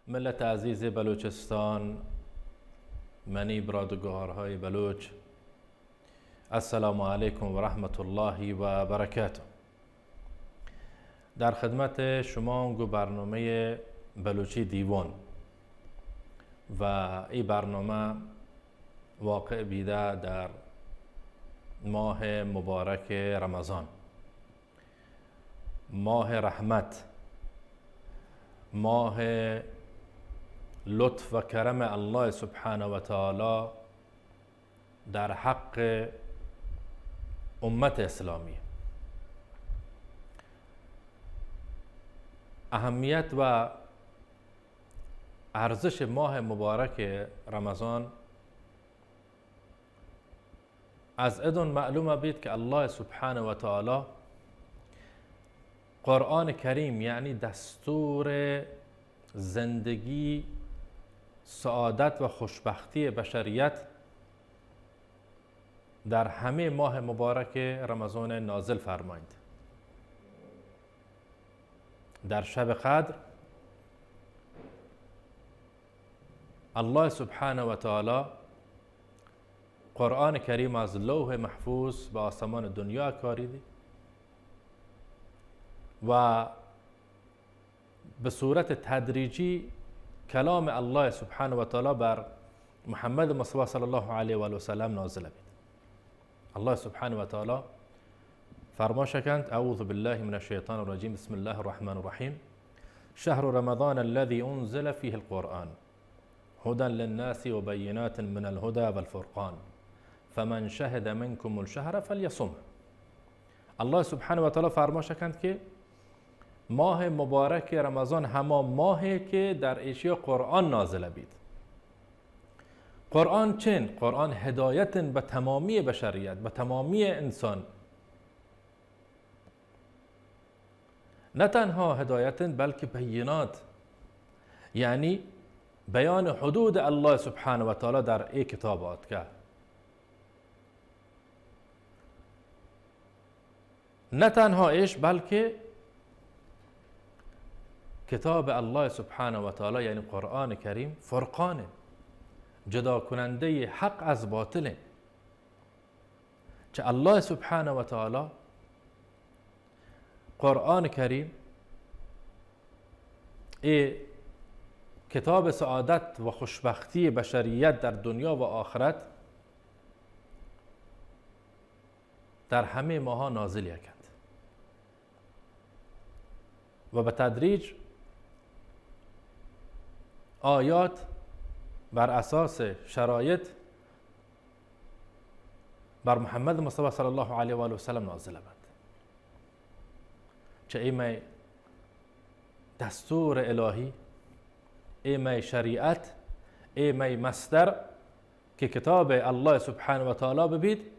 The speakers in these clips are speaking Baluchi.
ملت عزیز بلوچستان، منی برادگوهارهای بلوچ، السلام علیکم و رحمت الله و برکاته. در خدمت شما گو برنامهٔ بلوچی دیوان و ای برنامه واقع بیده در ماه مبارک رمضان، ماه رحمت، ماه لطف و کرم الله سبحانه و تعالی در حق امت اسلامی. اهمیت و ارزش ماه مبارک رمضان از ادون معلوم بیت که الله سبحانه و تعالی قرآن کریم، یعنی دستور زندگی، سعادت و خوشبختی بشریت، در همه ماه مبارک رمضان نازل فرمایند. در شب قدر الله سبحانه و تعالی قرآن کریم از لوح محفوظ به آسمان دنیا کاریدی و به صورت تدریجی کلام الله سبحانه و تعالی بر محمد مصطفی صلی الله علیه و آله و سلم نازل بید. الله سبحانه و تعالی فرماش کند: اعوذ بالله من الشیطان الرجیم، بسم الله الرحمن الرحیم، شهر رمضان الذي انزل فيه القرآن هدى للناس وبينات من الهدى والفرقان فمن شهد منكم الشهر فليصمه. الله سبحانه و تعالی فرماش کند که ماه مبارک رمضان هما ماهی که در ایشی قرآن نازل بید. قرآن چین؟ قرآن هدایت به تمامی بشریت، به تمامی انسان. نه تنها هدایت، بلکه بینات، یعنی بیان حدود الله سبحانه و تعالی در ای کتاب آتکه. نه تنها ایش، بلکه کتاب الله سبحانه و تعالی، یعنی قرآن کریم، فرقانه، جدا کننده حق از باطله. چه الله سبحانه و تعالی قرآن کریم، ای کتاب سعادت و خوشبختی بشریت در دنیا و آخرت، در همه ماها نازل کند و به تدریج آیات بر اساس شرایط بر محمد مصطفی صلی الله علیه و آله و سلم نازل بند. چه ای می دستور الهی، ای می شریعت، ای می مصدر که کتاب الله سبحانه و تعالی ببید،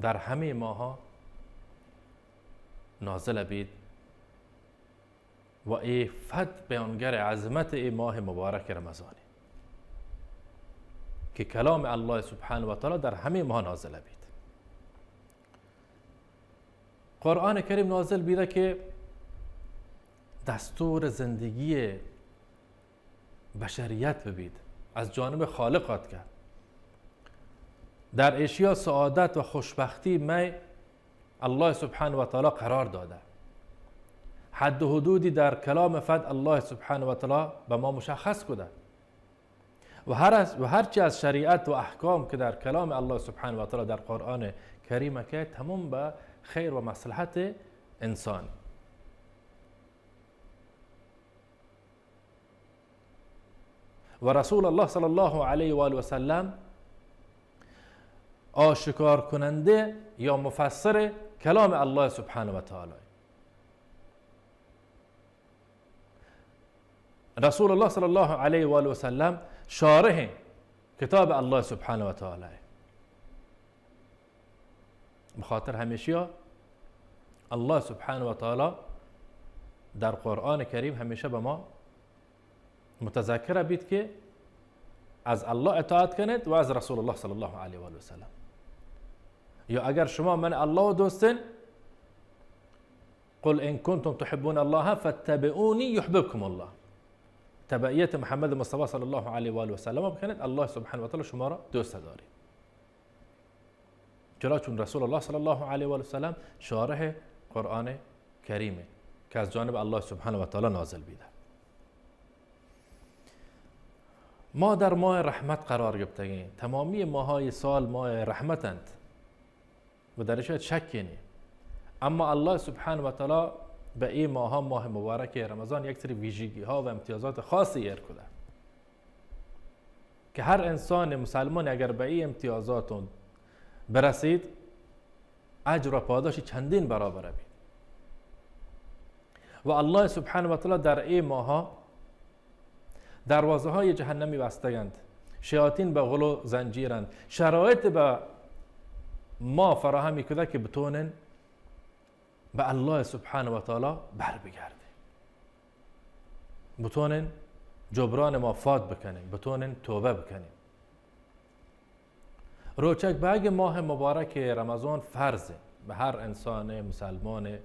در همه ماها نازل بید و ای فد بیانگر عظمت ای ماه مبارک رمضانی که کلام الله سبحانه و تعالی در همه ماها نازل بید. قرآن کریم نازل بیده که دستور زندگی بشریت ببید، از جانب خالق آتکه. در اشیا سعادت و خوشبختی می الله سبحانه و تعالی قرار داده. حد و حدودی در کلام فد الله سبحانه و تعالی به ما مشخص کده. و هر از، و هر چی از شریعت و احکام که در کلام الله سبحانه و تعالی در قرآن کریم که تمام به خیر و مصلحت انسان. و رسول الله صلی الله علیه و آله و سلم آشکار کننده یا مفسر کلام الله سبحانه و تعالی. رسول الله صلی الله علیه و آله و سلم شارح کتاب الله سبحانه و تعالی. بخاطر همیشیا الله سبحانه و تعالی در قرآن کریم همیشه به ما متذکر بیت که از الله اطاعت کنید و از رسول الله صلی الله علیه و آله و سلم. یا اگر شما من الله دوستین، قل ان کنتم تحبون الله فاتبعونی یحببکم الله. تبعیت محمد مصطفی صلی الله علیه و آله و سلم بکنید، الله سبحانه و تعالی شما را دوست داری. چرا؟ چون رسول الله صلی الله علیه و آله و سلم شارح قرآن کریمه که از جانب الله سبحانه و تعالی نازل بیده. ما در ماه رحمت قرار گرفتگیم. تمامی ماهای سال ماه رحمتند و در شاید شکی نی. اما الله سبحانه و تعالی به این ماها، ماه مبارک رمضان، یک سری ویژگی ها و امتیازات خاصی ایر کده که هر انسان مسلمان اگر به این امتیازات برسید، اجر و پاداشی چندین برابر بید. و الله سبحانه و تعالی در این ماها دروازه‌های جهنمی بستگند، شیاطین به غل و زنجیرند، شرایط به ما فراهم کده که بتونن به الله سبحانه و تعالی بر بگردیم، بتونن جبران مافات بکنیم، بتونن توبه بکنیم. روچگ بگ ماه مبارک رمضان فرض به هر انسان مسلمان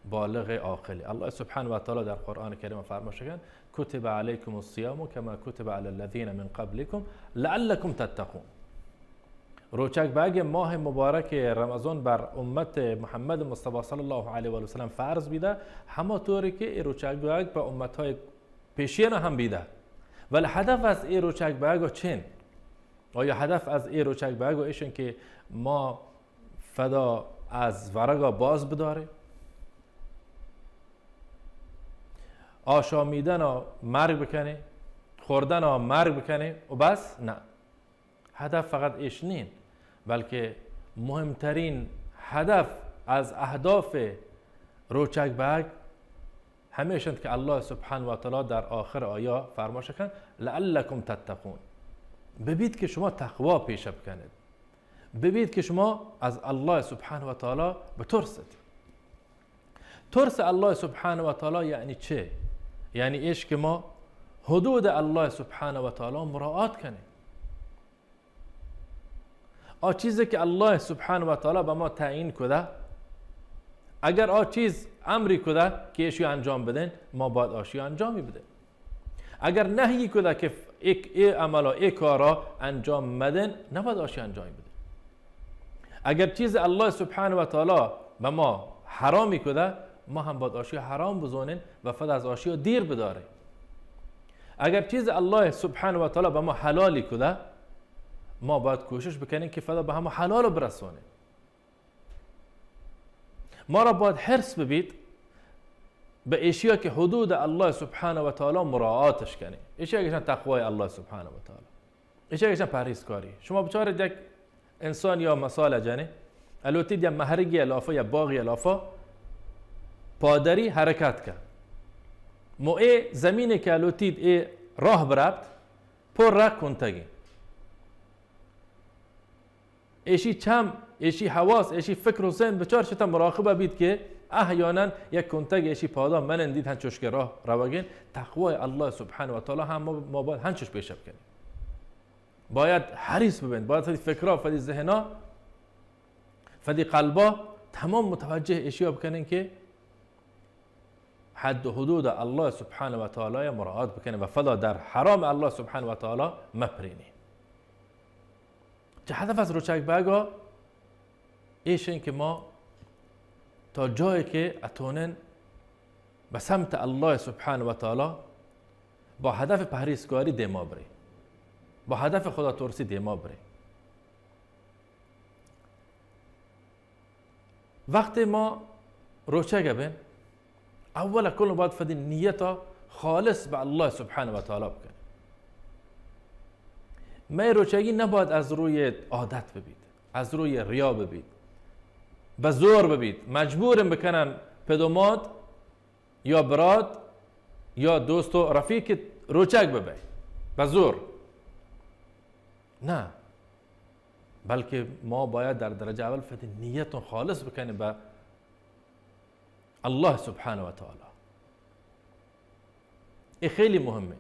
بالغ عاقل. الله سبحانه و تعالی در قرآن کریم فرماشگن: «کتب علیکم الصیام کما کتب علی الذین من قبلکم لعلکم تتقون.» روچگ بگ ماه مبارک رمضان بر امت محمد مصطفی صلی الله علیه و سلم فرض بیده، هما طوری که ای روچگ بگ به امت‌های پیشین هم بیده. ولی هدف از ای روچگ بگ چین؟ آیا هدف از ای روچگ بگ ایشن که ما فدا از ورگا باز بداره، آشامیدن مرگ بکنه، خوردن مرگ بکنه و بس؟ نه. هدف فقط ایش نین، بلکه مهمترین هدف از اهداف روچگ بگ همیشند که الله سبحانه و تعالی در آخر آیا فرماش کن: «لعلکم تتقون»، ببید که شما تقوا پیشه بکنید، ببید که شما از الله سبحانه و تعالی بترسید. ترس الله سبحانه و تعالی یعنی چه؟ یعنی ایش که ما حدود الله سبحانه و تعالی مراعات کنیم. آ چیزی که الله سبحانه و تعالی به ما تعیین کده، اگر آ چیز امری کده که ایشی انجام بدین، ما باید آشی انجامی بدین. اگر نهی کده که ف-، ایک، ای عملا، ای کارا انجام مدین، نباید آشی انجامی بدین. اگر چیز الله سبحانه و تعالی به ما حرامی کده، ما هم باید آشی حرام بزونین و فد از آشی دیر بدارین. اگر چیز الله سبحانه و تعالی به ما حلالی کده، ما باید کوشش بکنین که فدا به همه حلال برسونین. ما را باید حرص ببید به ایشیا که حدود الله سبحانه و تعالی مراعاتش کنیم. ایشیا که تقوای الله سبحانه و تعالی، ایشیا که پرهیزکاری. شما بچارید یک انسان یا مثال جنه، الوتید یا محرگی لافا یا باغی لافا، پادری حرکت کن. مو ای زمینی که الوتید ای راه بربت، پر رگ کنتگی. ایشی چم، ایشی حواس، ایشی فکر و ذهن بچار چتا مراقبه بید که احیاناً یک کنتگ ایشی پادا منندید، هنچوش که راه روگین. تقوای الله سبحانه و تعالی هم ما، ما باید هنچوش پیشه بکنیم. باید حریص ببین، باید فدی فکرا، فدی ذهنا، فدی قلبا تمام متوجه ایشیا بکنین که حد و حدود الله سبحانه و تعالی مراعات بکنین و فدا در حرام الله سبحانه و تعالی مپرینین. چه هدف از روچگ بگا؟ ایشن که ما تا جایی که اتونن به سمت الله سبحانه و تعالی با هدف پرهیزکاری دیما بریم، با هدف خدا ترسی دیما بریم. وقتی ما روچگ بین، اول کل باید فدی نیتا خالص به الله سبحانه و تعالی بکنیم. می روچگی نباید از روی عادت ببید، از روی ریا ببید، به زور ببید، مجبورم بکنن پدومات یا برات یا دوست و رفیق روچگ ببی به زور. نه، بلکه ما باید در درجه اول فدی نیتون خالص بکنیم به الله سبحانه و تعالی. این خیلی مهمه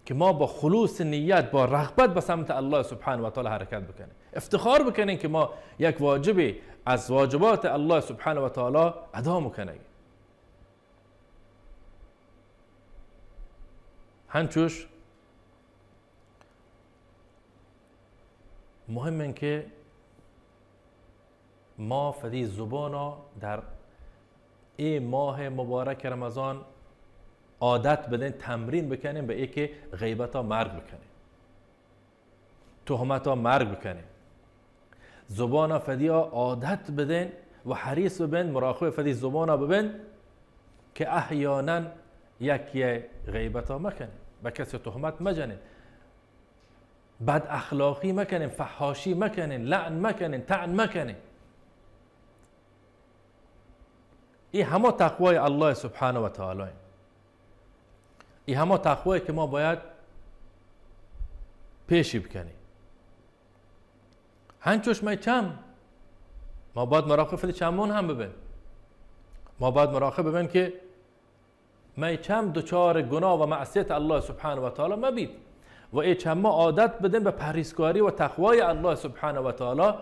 که ما با خلوص نیت، با رغبت به سمت الله سبحانه و تعالی حرکت بکنیم، افتخار بکنیم که ما یک واجبی از واجبات الله سبحانه و تعالی ادا می‌کنیم. ہنچوش مهم انت که ما فدی زبانا در ای ماه مبارک رمضان عادت بدین، تمرین بکنین به ای که غیبتا مرگ بکنین، تهمتا مرگ بکنین. زبانا فدیا عادت بدین و حریص ببین، مراقب فدی زبانا ببین که احیانا یکی غیبتا مکنین، به کسی تهمت مجنین، بد اخلاقی مکنین، فحاشی مکنین، لعن مکنین، طعن مکنین. ای هما تقوای الله سبحانه و تعالی. ای هما تقوای که ما باید پیشی بکنیم. هنچوش مای چم، ما باید مراقب فدی چمون هم ببین. ما باید مراقب ببین که مای چم دچار گناه و معصیت الله سبحانه و تعالی مبید و ای چم ما عادت بدین به پرهیزکاری و تقوای الله سبحانه و تعالی.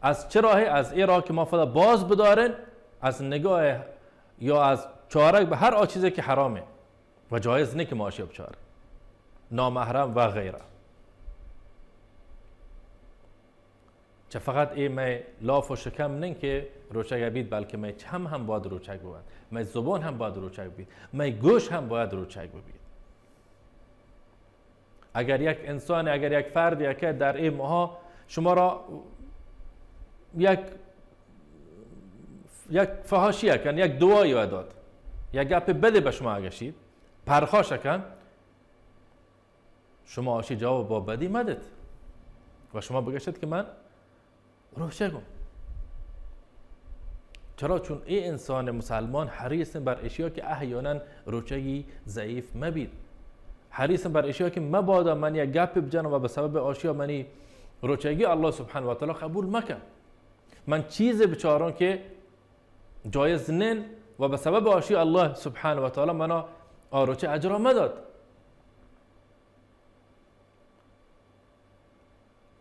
از چه راهی؟ از ای راه که ما فدا باز بدارین، از نگاه یا از چارگ به هر آ چیزی که حرامه و جایز نه که ما آشیا بچار، نامحرم و غیره. چه فقط ای می لاف و شکم نین که روچگ بید، بلکه می چم هم باید روچگ ببند، می زبان هم باید روچگ بید، می گوش هم باید روچگ ببید. اگر یک انسان، اگر یک فرد، یک در ای ماها شما را یک، یک فحاشی کن، یک دعایی داد، یک گپ بده به شما اگشید، پرخاش کن، شما آشی جواب با بدی مدت و شما بگشت که من روچگم. چرا؟ چون ای انسان مسلمان حریص بر اشیا که احیانا روچگی ضعیف مبید، حریص بر اشیا که مبادا من یک گپ بجنم و به سبب آشیا منی روچگی الله سبحانه و تعالی قبول مکن، من چیز بچارم که جایز نین و به سبب آشی الله سبحانه و تعالی منا آ روچه اجرا مداد.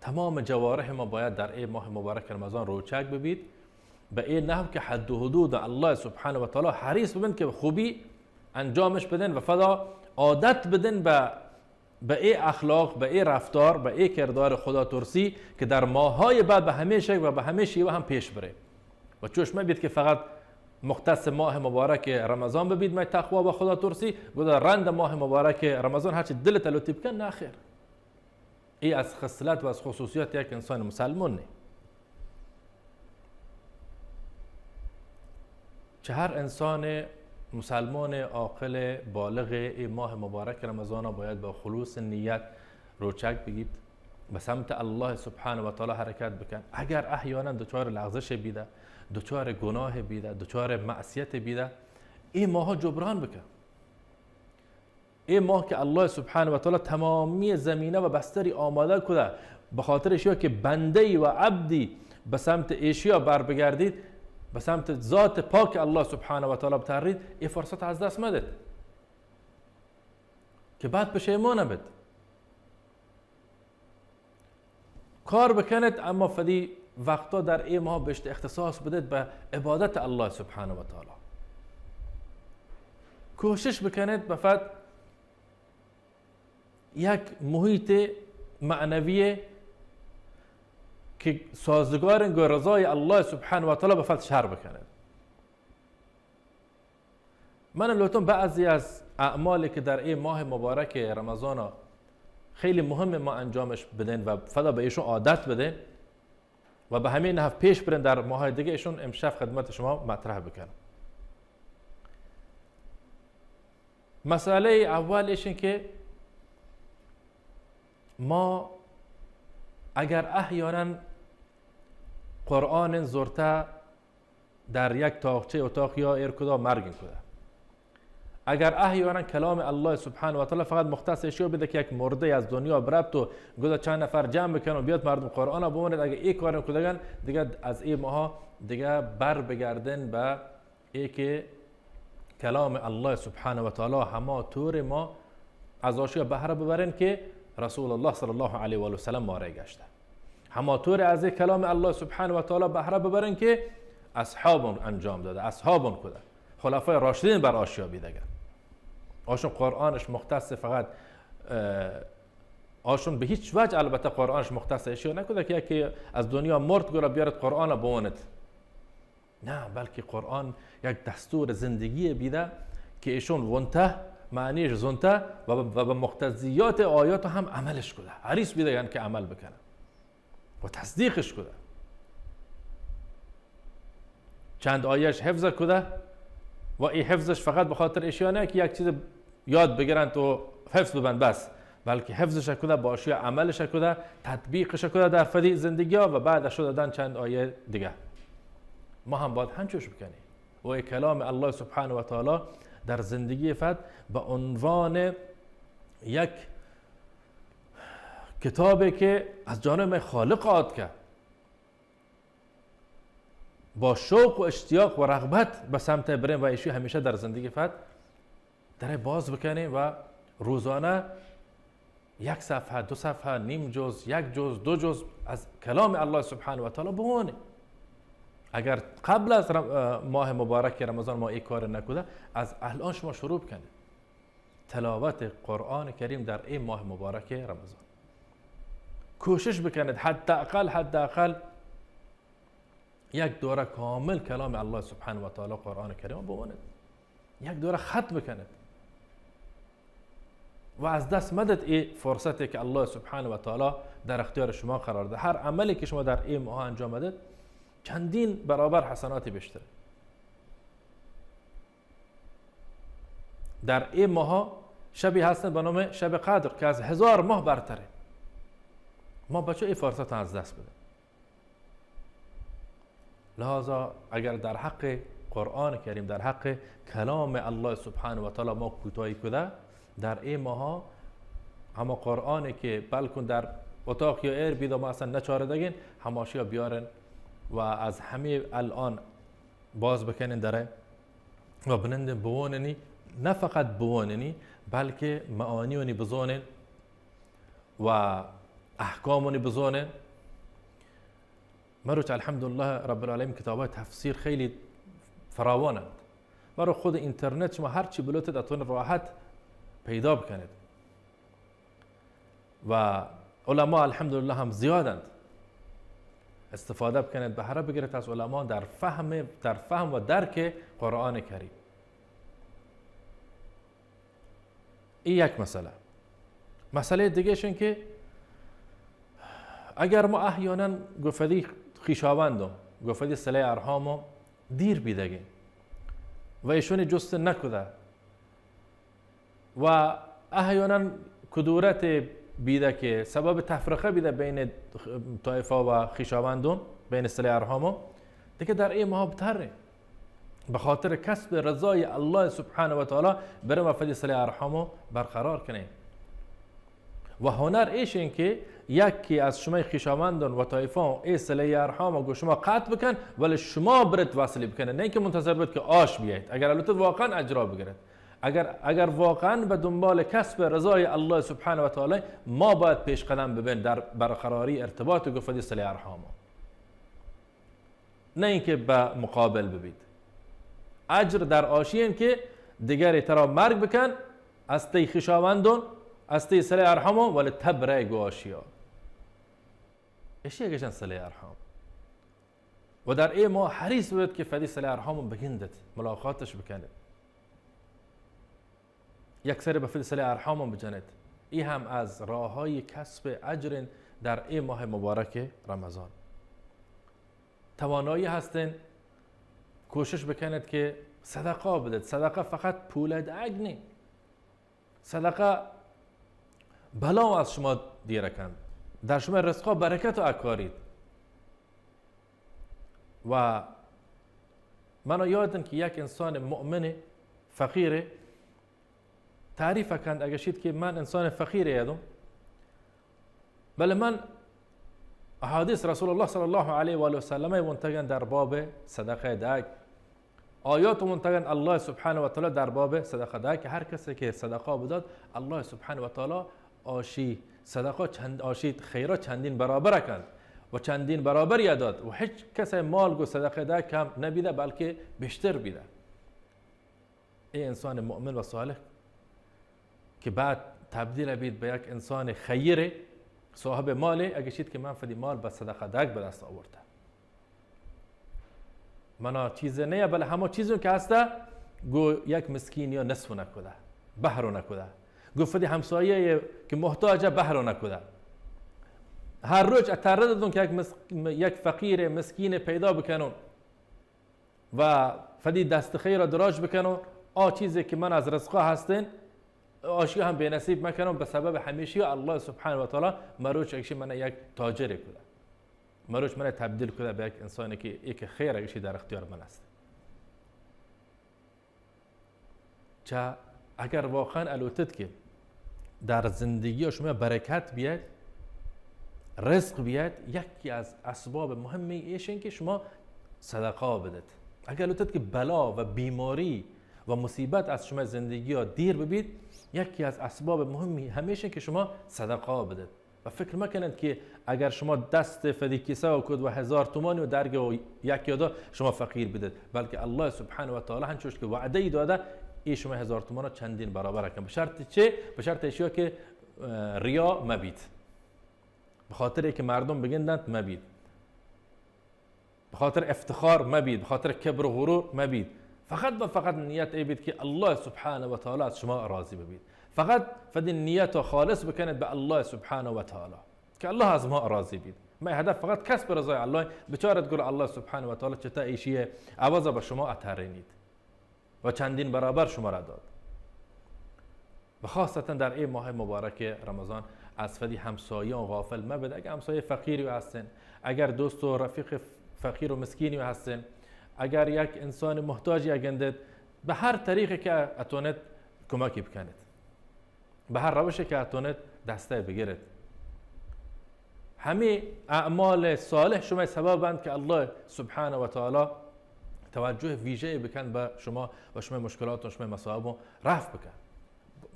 تمام جوارح ما باید در ای ماه مبارک رمضان روچگ ببید، به ای نحو که حد و حدود الله سبحانه و تعالی حریص ببند که خوبی انجامش بدن و فدا عادت بدن به، به ای اخلاق، به ای رفتار، به ای کردار خدا ترسی که در ماهای بعد به همین شکل و به همین شیوه هم پیش بره و چوش مبید که فقط مختص ماه مبارک رمضان ببید می تقوا و خدا ترسی، گودا رند ماه مبارک رمضان هرچی دلت لطیف کن، نه خیر. ای از خصلت و از خصوصیات یک انسان مسلمان نه. چه هر انسان مسلمان عاقل بالغ ای ماه مبارک رمضان باید با خلوص نیت روچک بگیت، به سمت الله سبحانه و تعالی حرکت بکن. اگر احیانا دچار لغزش بیده، دچار گناه بیده، دچار معصیت بیده، ای ماه جبران بکن. ای ماه که الله سبحانه و تعالی تمامی زمینه و بستری آماده کده، به خاطر اشیا که بنده‌ای و عبدی به سمت اشیا بر بگردید، به سمت ذات پاک الله سبحانه و تعالی بترید، ای فرصت از دست مدید که بعد پشیمان بید. کار بکنید، اما فدی وقتا در ای ماه بیشتر اختصاص بدید به عبادت الله سبحانه و تعالی. کوشش بکنید به فد یک محیط معنوی که سازگار گو رضای الله سبحانه و تعالی به فد شر بکنید. من لوتم بعضی از اعمالی که در ای ماه مبارک رمضان خیلی مهم ما انجامش بدین و فدا به ایشون عادت بدین و به همین نحو پیش برین در ماهای دیگه، ایشون امشب خدمت شما مطرح بکنم. مسئله اول ایشین که ما اگر احیانا قرآن زرته در یک تاقچه اتاق یا ایر کدا مرگین کدا، اگر احیانا کلام الله سبحانه و تعالی فقط مختص اشیا بده که یک مرده از دنیا برفت و گدا چند نفر جمع بکن و بیاد مردم قرآن بماند، اگر ای کار کدگن دیگه از ای ماها دیگه بر بگردن به ای که کلام الله سبحانه و تعالی هما طور ما از آشیا بهره ببرین که رسول الله صلی الله علیه و آله و سلم ما را گشته. هما طور از ای کلام الله سبحانه و تعالی بهره ببرین که اصحابون انجام داده، اصحابون کده، خلفای راشدین بر آشیا بیدگه. آشون قرآنش مختص فقط، اه، آشون به هیچ وجه البته قرآنش مختص اشیا نکده که یکی از دنیا مرد گره بیارت قرآن بوانت. نه، بلکه قرآن یک دستور زندگی بیده که ایشون ونته، معنیش زنته و به، و به مقتضیات آیات هم عملش کده. حریص بیده یعنی که عمل بکنه و تصدیقش کده. چند آیهش حفظ کده و این حفظش فقط به خاطر اشیا نه که یک چیز یاد بگیرند و حفظ ببند بس، بلکه حفظش کده، با اشیا عملش کده، تطبیقش کده در فدی زندگی ها و بعد شده دادن چند آیه دیگه. ما هم باید همچوش بکنیم و این کلام الله سبحانه و تعالی در زندگی فد به عنوان یک کتابی که از جانب خالق آد که با شوق و اشتیاق و رغبت به سمت بریم و ایشی همیشه در زندگی فد در باز بکنیم و روزانه یک صفحه، دو صفحه، نیم جز، یک جز، دو جز از کلام الله سبحانه و تعالی بوانیم. اگر قبل از رم-، اه، ماه مبارک رمضان ما این کار نکوده، از الان شما شروع بکنید تلاوت قرآن کریم در این ماه مبارک رمضان. کوشش بکنید حداقل، حداقل یک دوره کامل کلام الله سبحانه و تعالی قرآن کریم بوانید، یک دوره ختم بکنید و از دست مدید این فرصتی که الله سبحانه و تعالی در اختیار شما قرار ده. هر عملی که شما در این ماه انجام بدید، چندین برابر حسنات بیشتره. در این ماها شبی هستن به نام شب قدر که از هزار ماه برتره. ما بچه این فرصت از دست بدیم. لهذا اگر در حق قرآن کریم، در حق کلام الله سبحانه و تعالی ما کوتاهی کده، در این ماها هما قرآنی که بلکن در اتاق یا ایر بیدا ما اصلاً نچاردگین، هماشیا بیارن و از همه الان باز بکنین دره و بنندین بواننی، نه فقط بواننی، بلکه معانی اونی بزانین و احکام اونی بزانین. مروچ الحمدلله رب العالمین کتابای تفسیر خیلی فراوانند. مرو خود اینترنت شما هر چی بلوتید اتون راحت پیدا بکنید. و علما الحمدلله هم زیادند. استفاده بکنید، بهره بگیرید از علما در فهم، در فهم و درک قرآن کریم. این یک مسئله. مسئله دیگه این که اگر ما احیاناً گفدی خویشاوندم، گفدی صلهٔ ارحامم دیر بیدگه و ایشونی جست نکده، و احیاناً کدورت بیده که سبب تفرقه بیده بین طایفه و خویشاوندون، بین صلهٔ ارحامون، دیگه در این ماه بتره به خاطر کسب رضای الله سبحانه و تعالی بریم و فدی صلهٔ ارحامو برقرار کنیم. و هنر ایش این که یکی از شما خویشاوندان و طایفان ای صلهٔ ارحام گو شما قطع بکن، ولی شما برت وصلی بکنه، نه اینکه منتظر بید که آش بیایید. اگر البته واقعاً اجرا بگیرد، اگر، اگر واقعاً به دنبال کسب رضای الله سبحانه و تعالی، ما باید پیش قدم ببین در برقراری ارتباط گفدی صلهٔ ارحام، نه اینکه به مقابل ببید. اجر در آشی این که دیگری ترا مرگ بکن، از تی خویشاوندون، از تی صلهٔ ارحامون، ولی تبره گو آشیا. اشی گشن صلهٔ ارحام. و در ای ماه حریص ببید که فدی صلهٔ ارحام بگندید، ملاقاتش بکنید. یک سر به فدی صلهٔ ارحام بجنید. ای هم از راه‌های کسب اجر در ای ماه مبارک رمضان. توانایی هستین، کوشش بکنید که صدقه بدید. صدقه فقط پول دگ نی. صدقه بلا از شما دیر کند، در شما رزقا برکت اکارید. و من یادم که یک انسان مؤمن فقیر تعریف کند، اگشید که من انسان فقیر یادم، بله من احادیث رسول الله صلی الله علیه و آله و سلم ونتگن در باب صدقه دگ. آیات منتگن الله سبحانه و تعالی در باب صدقه داد که هر کسی که صدقه بداد، الله سبحانه و تعالی آشی صدقه چند، آشی خیرات چندین برابر کند و چندین برابر یا داد و هیچ کسی مال گو صدقه داد کم نبیده، بلکه بیشتر بیده. ای انسان مؤمن و صالح کہ بعد تبدیل بیت به یک انسان خیرے، صاحب مالے، اگشیت کہ من فدی مال به صدقه دگ به دست آورته. منا چیزے نیه، بله هما چیزون که هسته، گو یک مسکینیا نصف نکده، بهر نکده. گو فدی همسایه که محتاجه بهر نکده. هر روچ اتره دادون که یک مس-، یک فقیر مسکین پیدا بکنون و فدی دست خیر دراج بکنون، آ چیزی که من از رزقا هستین، آشیا هم بینصیب مکنون، به سبب همیشی الله سبحانه و تعالی مروچ اگشی من یک تاجر کده. مروچ من تبدیل کده به یک انسانی که یک خیر اگشی در اختیار من است. چه اگر واقعاً الوتت که در زندگی شما برکت بیاد، رزق بیاد، یکی از اسباب مهمی ایشین که شما صدقه بدت. اگر الوتت که بلا و بیماری و مصیبت از شما زندگی ها دیر ببید، یکی از اسباب مهمی همیشین که شما صدقه بدت. و فکر مکنند که اگر شما دست فدی کیسه و کد و هزار تومانی و درگ و یک یادا شما فقیر بدید، بلکه الله سبحانه و تعالی هنچوش که وعده ای داده، ای شما هزار تومان چندین برابر کن. به شرط چه؟ به شرط اشیا که، اه، ریا مبید، به خاطر که مردم بگندند مبید. به خاطر افتخار مبید، به خاطر کبر و غرور مبید. فقط و فقط نیت ای بید که الله سبحانه و تعالی از شما راضی ببید. فقط فدی نیت خالص بکنید به الله سبحانه و تعالی که الله از ما راضی بید. ما هدف فقط کسب رضای الله. بچارت گل الله سبحانه و تعالی چطور ایشی عوض به شما اترینید. و چندین برابر شما را داد. و خاصتاً در این ماه مبارک رمضان از فدی همسایان غافل مبید. اگر همسایه فقیری هستین، اگر دوست و رفیق فقیر و مسکینی هستین، اگر یک انسان محتاجی گندید، به هر طریقی که اتونید کمکی بکنید. به هر روشی که اتونت دسته بگیرت. همه اعمال صالح شما سبب بند که الله سبحانه و تعالی توجه ویژه بکن به شما و شما مشکلات و شما مصائب رفع بکن.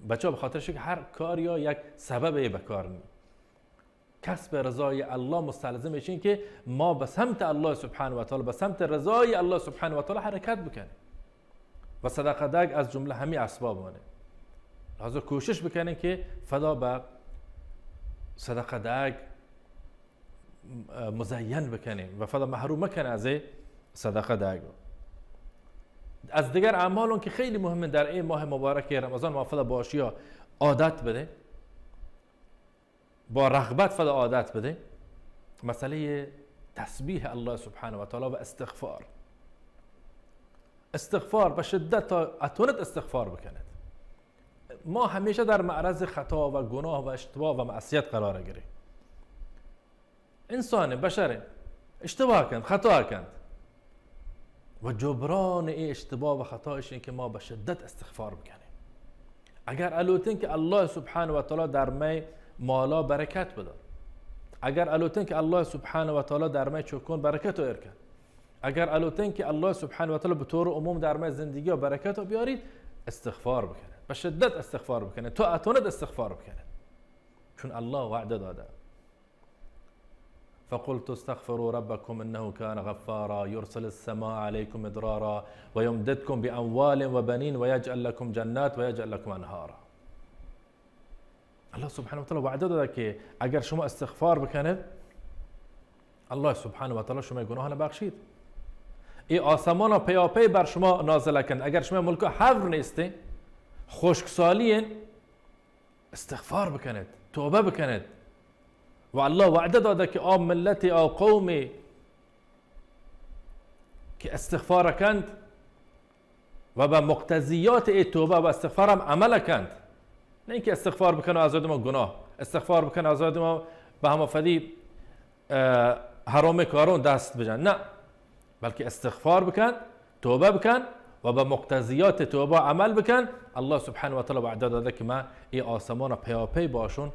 بچه به خاطر شکل هر کار یا یک سبب به کار نی. کسب رضای الله مستلزم ایشین که ما به سمت الله سبحانه و تعالی، به سمت رضای الله سبحانه و تعالی حرکت بکنیم. و صدقه دگ از جمله همی اسباب آنه. لحاظا کوشش بکنیم که فدا به صدقه دگ مزین بکنیم و فدا محروم مکنه از صدقه دگ. از دیگر اعمال اون که خیلی مهمه در این ماه مبارک رمضان ما فدا باشیا عادت بده. با رغبت فدا عادت بده، مسئلهٔ تسبیح الله سبحانه و تعالی و استغفار. استغفار به شدت تا اتونت استغفار بکنت. ما همیشه در معرض خطا و گناه و اشتباه و معصیت قرار گیریم. انسان، بشر، اشتباه کند، خطا کند. و جبران ای اشتباه و خطایش این که ما به شدت استغفار بکنیم. اگر الوتن که الله سبحانه و تعالی در می مالا برکت بدار، اگر الوتن که الله سبحانه و تعالی در می چکون برکت ایر کن، اگر الوتن که الله سبحانه و تعالی به طور عموم در می زندگی برکت بیارید، استغفار بکنید، به شدت استغفار بکنید، تا اتونت استغفار بکنید، چون الله وعده داده. فقلت استغفروا ربكم إنه كان غفارا يرسل السماء عليكم مدرارا ويمددكم بأموال وبنين ويجعل لكم جنات ويجعل لكم أنهارا. الله سبحانه و تعالی وعده داده که اگر شما استغفار بکنید، الله سبحانه و تعالی شما گناهان بخشید. ای آسمان پیاپی بر شما نازل کند. اگر شما ملک هور نیستین، خشکسالی این، استغفار بکنید، توبه بکنید. و الله وعده داده که آ ملت، آ قومی که استغفار کند و به مقتضیات ای توبه و استغفار هم عمل کند، نه اینکه استغفار بکنه از ما گناه، استغفار بکنه از ما به همه فدی اه، حرام کارون دست بجن، نه، بلکه استغفار بکن، توبه بکن و به مقتضیات توبه عمل بکن. الله سبحانه و تعالی وعده داده که من ای آسمان پیاپی باشون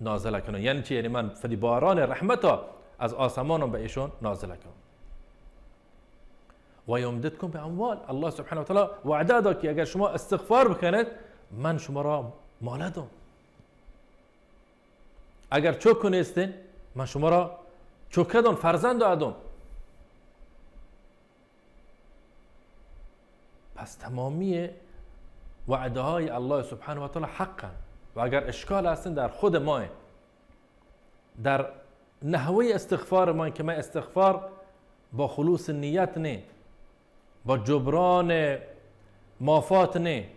نازل کنم. یعنی چی؟ یعنی من فدی باران رحمت از آسمان به ایشون نازل کنم. و یمددکم باموال، الله سبحانه و تعالی وعده داد که اگر شما استغفار بکنید، من شما را مال دم. اگر چوک نیستین، من شما را چوک دون، فرزند دون. پس تمامی وعده‌های الله سبحانه و تعالی حقن و اگر اشکال هستن در خود ما، در نحوه استغفار ما که ما استغفار با خلوص نیت نه، با جبران مافات نه،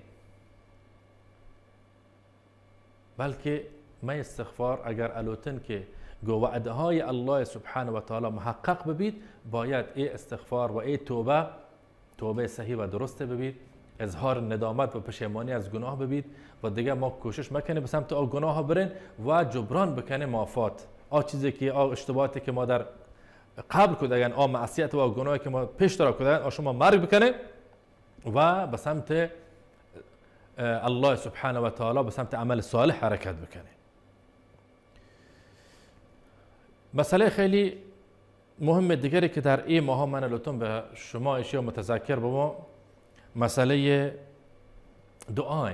بلکه مئے استغفار اگر الوتن که گو وعده‌های الله سبحانه و تعالی محقق ببیت، باید ای استغفار و ای توبه، توبه صحیح و درست ببیت، اظهار ندامت و پشیمانی از گناه ببیت و دیگه ما کوشش مکنیم به سمت آ گناه برین و جبران بکنیم مافات. آ چیزی که، آ اشتباهاتی که ما در قبل کدگن، آ معصیت و آ گناهی که ما پیش ترا کدگن، آ شما مرگ بکنیم و به سمت، اه، الله سبحانه و تعالی، به سمت عمل صالح حرکت بکنیم. مسئله خیلی مهم دیگری که در این ماه من لطفاً به شما اشیا متذکر ببم، مسئله دعای.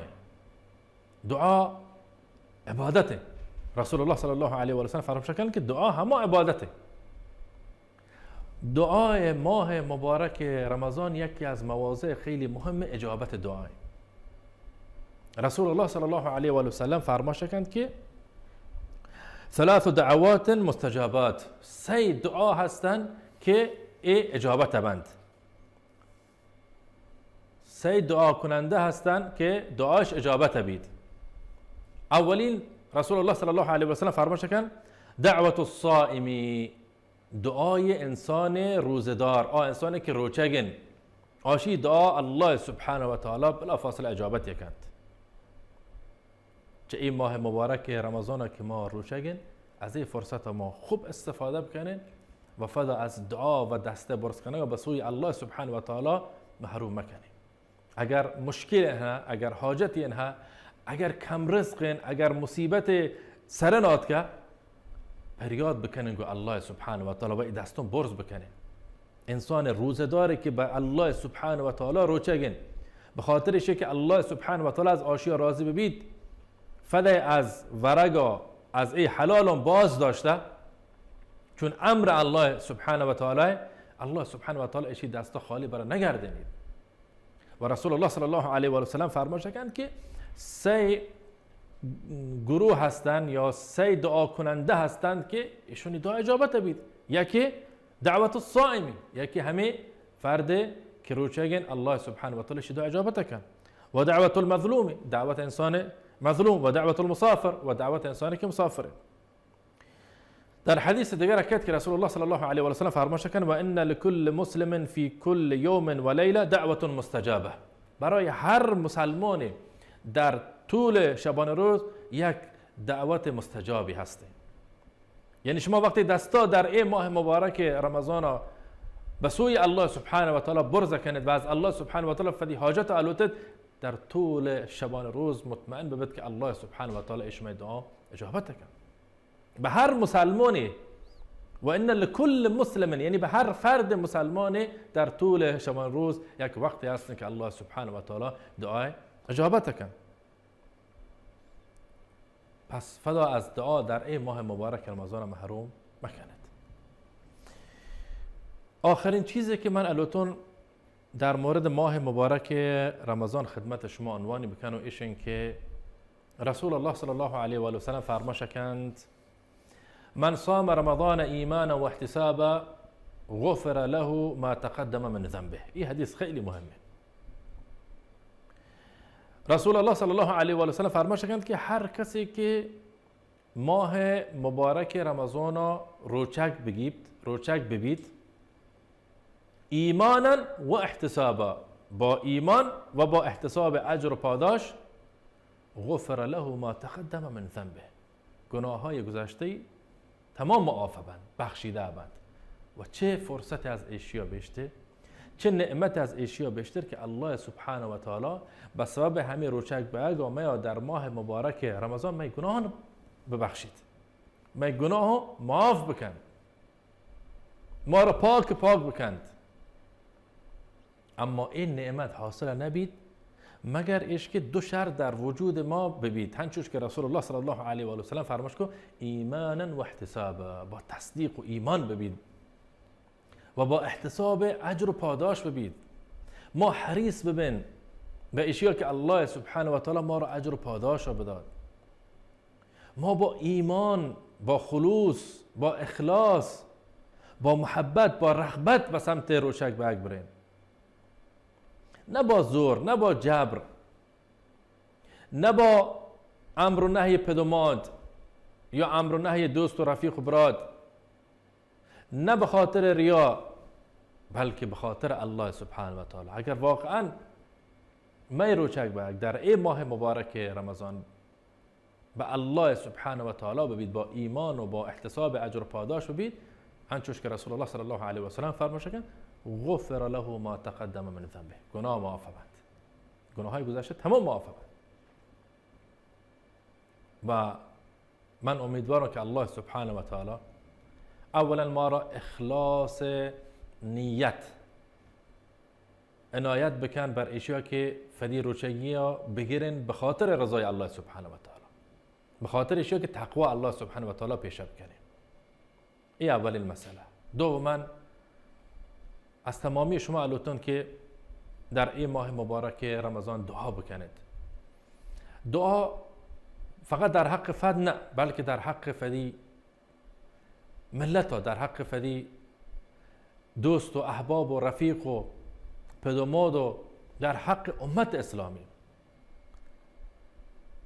دعا عبادته. رسول الله صلی الله علیه و سلم فرمایش کن که دعا هما عبادته. دعای ماه مبارک رمضان یکی از مواضع خیلی مهم اجابت دعای. رسول الله صلی الله علیه و سلم فرمایش کن که ثلاث دعوات مستجابات، سه دعا هستن که ای اجابت بند. سه دعا کننده هستن که دعاش اجابت بید. اولین، رسول الله صلی الله علیه و سلم فرمایش کن، دعوت الصائم، دعای انسان روزه‌دار، آ انسانی که روچگن، آشی دعا الله سبحانه و تعالی بلافاصله اجابت یکند. چه این ماه مبارک رمضان که ما روچگن، از این فرصت ما خوب استفاده بکنین و فدا از دعا و دست برز کنگ به سوی الله سبحانه و تعالی محروم مکنین. اگر مشکل انها، اگر حاجتی انها، اگر کم رزقین، اگر مصیبت سرن آتکه، پریاد بکنین گو الله سبحانه و تعالی و ای دستون برز بکنین. انسان روزه‌داری که به الله سبحانه و تعالی روچگین، به خاطر ایشه که الله سبحانه و تعالی از آشیا راضی ببید، فدای از ورگا، از ای حلالون باز داشته، چون امر الله سبحانه و تعالی، الله سبحانه و تعالی ایشی دستا خالی برا نگردنید. و رسول الله صلی الله علیه و سلم فرمایش کن که سه گروه هستند یا سه دعا کننده هستند که ایشونی دعا اجابت بید. یکی دعوت الصائمی، یکی همه فرد که روچگین الله سبحانه و تعالی شی دعا اجابت کن. و دعوت المظلومی، دعوت انسان مظلوم، و دعوت المسافر، و دعوت انسانی که مسافره. در حدیث دیگر کت که رسول الله صلی الله علیه و سلم فرمایش کن: «و ان لکل مسلم فی کل یوم و لیله دعوة مستجابه.» برای هر مسلمانی در طول شبانه روز یک دعوت مستجابی هسته. یعنی شما وقتی دستا در این ماه مبارک رمضان به سوی الله سبحانه و تعالی برز کنید و از الله سبحانه و تعالی فدی حاجت الوتید، در طول شبانه روز مطمئن ببید که الله سبحانه و تعالی شما دعا اجابت کن. به هر مسلمانی، و ان لکل مسلم، یعنی به هر فرد مسلمانی در طول شبانه روز یک وقتی هست که الله سبحانه و تعالی دعای اجابت کن. پس فدا از دعا در این ماه مبارک رمضان محروم مکنید. آخرین چیزی که من الوتون در مورد ماه مبارک رمضان خدمت شما عنوانی بکنم ایشین که رسول الله صلی الله علیه و سلم فرمایش کند: «من صام رمضان ایمانا و احتسابا غفر له ما تقدم من ذنبه.» این حدیث خیلی مهمه. رسول الله صلی الله علیه و سلم فرمایش کند که هر کسی که ماه مبارک رمضان روچگ بگیبت، روچگ ببیت، ایمانا و احتسابا، با ایمان و با احتساب اجر و پاداش، غفر له ما تقدم من ذنبه، گناه‌های گذشته تمام معاف بند، بخشیده بند. و چه فرصت از ایشیا بیشتر، چه نعمت از ایشیا بیشتر که الله سبحانه و تعالی به سبب همین روچگ به اگا میا در ماه مبارک رمضان می گناهان ببخشید، می گناه معاف بکن، ما را پاک پاک بکند. اما این نعمت حاصل نبید مگر ایش که دو شرط در وجود ما ببید، هنچوش که رسول الله صلی الله علیه و سلم فرمایش کو: «ایمانا و احتسابا»، با تصدیق و ایمان ببید و با احتساب اجر و پاداش ببید. ما حریص ببین به اشیا که الله سبحانه و تعالی ما را اجر و پاداش را بداد. ما با ایمان، با خلوص، با اخلاص، با محبت، با رغبت به سمت روچک به اگ برین. نه با زور، نه با جبر، نه با امر و نهی پد و ماد یا امر و نهی دوست و رفیق و براد، نه به خاطر ریا، بلکه به خاطر الله سبحانه و تعالی. اگر واقعاً می روچک به در ای ماه مبارک رمضان به الله سبحانه و تعالی ببید، با ایمان و با احتساب اجر و پاداش ببید، انچوش که رسول الله صلی الله علیه و سلم فرموش کن: «غفر له ما تقدم من ذنبه»، گناه معاف بند، گناه‌های گذشته تمام معاف بند. و من امیدوارم که الله سبحانه و تعالی اولاً ما را اخلاص نیت عنایت بکن بر اشیا که فدی روچگی ها بگیرن به خاطر رضای الله سبحانه و تعالی، به خاطر اشیا که تقوی الله سبحانه و تعالی پیشه بکنین. این اولین مسئله. دوماً از تمامی شما الوتن که در این ماه مبارک رمضان دعا بکنید. دعا فقط در حق فد نه، بلکه در حق فدی ملت ها، در حق فدی دوست و احباب و رفیق و پد و ماد و در حق امت اسلامی.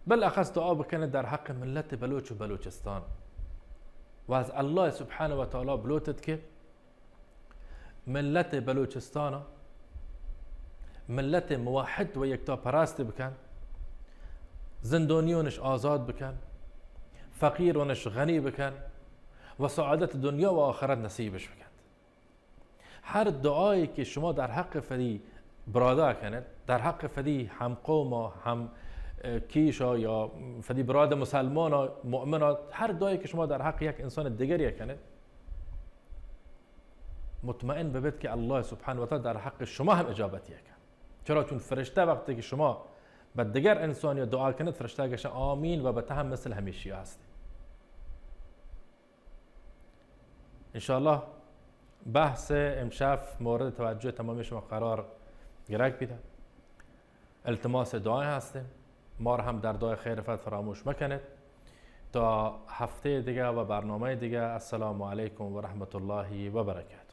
بالاخص دعا بکنه در حق ملت بلوچ و بلوچستان و از الله سبحانه و تعالی بلوتت که ملت بلوچستان ملت موحد و یکتا پرست بکن، زندانیونش آزاد بکن، فقیرونش غنی بکن و سعادت دنیا و آخرت نصیبش بکن. هر دعایی که شما در حق فدی برادا کنید، در حق فدی هم قوم و هم، اه، کیشا یا فدی براد مسلمان و مؤمن، هر دعایی که شما در حق یک انسان دیگری کنید، مطمئن ببید که الله سبحانه و تعالی در حق شما هم اجابتی کن. چرا؟ چون فرشته وقتی که شما به دیگر انسانی دعا کنید، فرشته گشه آمین و به ته هم مثل همیشی هستی. انشاءالله بحث امشب مورد توجه تمامی شما قرار گرگ بیده. التماس دعای هستیم. ما را هم در دعای خیر فد فراموش مکنید. تا هفته دیگه و برنامهٔ دیگه، السلام علیکم و رحمت الله و برکاته.